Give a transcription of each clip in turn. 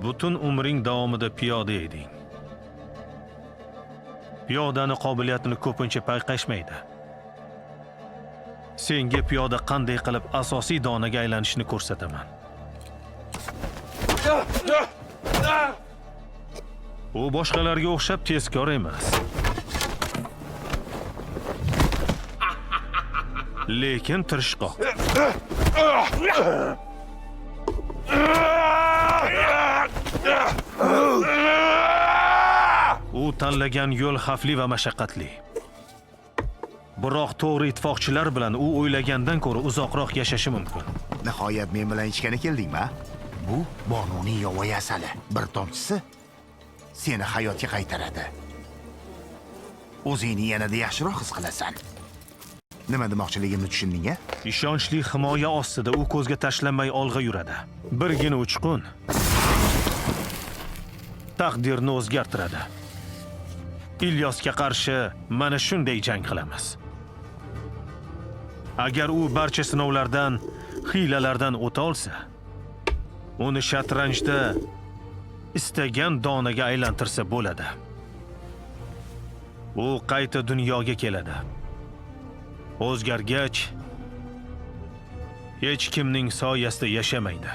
Butun umring davomida piyoda eding. Piyodani qobiliyatini ko'pincha payqashmaydi. Senga piyoda qanday qilib asosiy donaga aylanishini ko'rsataman. U boshqalarga o'xshab tezkor emas. Lekin tirishqoq. U tanlagan yo'l xavfli va mashaqqatli. Biroq to'g'ri ittifoqchilar bilan u o'ylagandan ko'ra uzoqroq yashashi mumkin. Nihoyat men bilan ichgani keldingmi? A? Bu bonuning yovvoyi asali. Bir tomchisi seni hayotga qaytaradi. O'zingni yanada yaxshiroq his qilasan. Nima demoqchiligimni tushunding, a? Ishonchli himoya ostida u ko'zga tashlanmay olg'a yuradi. Birgina uchqun taqdirni o'zgartiradi. Ilyosga qarshi mana shunday jang qilamiz. Agar u barcha sinovlardan, hiylalardan o'ta olsa, uni shatranjda istagan donaga aylantirsa bo'ladi. U qayta dunyoga keladi. O'zgargach, hech kimning soyasida yashamaydi.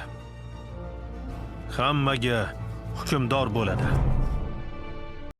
Hammaga hukmdor bo'ladi.